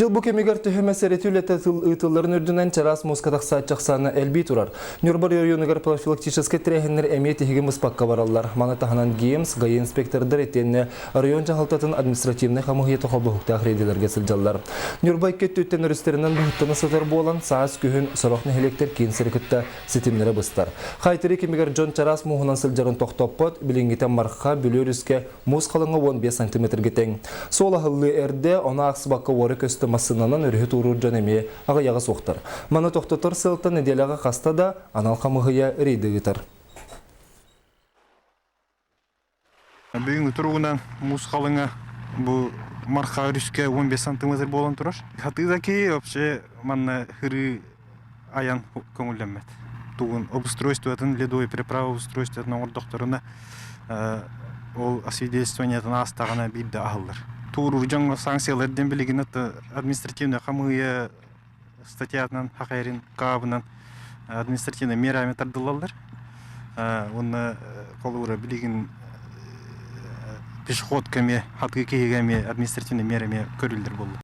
Дьыл бу кэмигэр төһө сэрэтии үлэтэ ыытылларын үрдүнэн чараас мууска тахсааччы ахсаана элбии турар. Ньурба оройуонугар профилактическай тэрээһиннэр эмиэ тиһиги мыспакка бараллар. Маны таһынан ГИМС, ГАИ инспектордар итиэннэ оройуон дьаһалтатын административнай хамыыһыйата холбоһуктаах рейдэлэргэ сылдьаллар. Ньурба икки өттүттэн өрүстэринэн быһыттана сытар буолан, саас күһүн сорох нэһилиэктэр киин сири кытта ситимнэрэ быстар. Хайтыры кэмигэр дьон чараас мууһунан сылдьарын тохтоппот, билиҥҥитэ Марха, Бүлүү өрүскэ Муус халыҥа 15 сантиметрга тэҥ. Суол аһыллыы эрдэ, ону аахсыбакка уора-көстө массыынанан өрүһү туоруур дьон эмиэ аҕыйаҕа суохтар. Маны тохтотор сыалтан нэдиэлэҕэ хаста да анал хамыыһыйа рейды ыытар. Бүгүҥҥү туругунан муус халыҥа бу Марха өрүскэ 15 сантиметр буолан турар. Хатыы киһи вообще манна хырыы айан көҥүллэммэт. Тугун обустройствотын, ледовой переправа обустройствотын оҥордохторуна ол освидетельствованиетын аастаҕына биирдэ аһыллар. Туоруур дьоҥҥо санкциялар диэн билигин административнай хамыыһыйа статьятынан, хахайрин каабынан административнай мерами тардыллаллар. Уонна холобура билигин пешеходка эмиэ, хатыы киһигэ эмиэ административнай мера эмиэ көрүллэр буолла.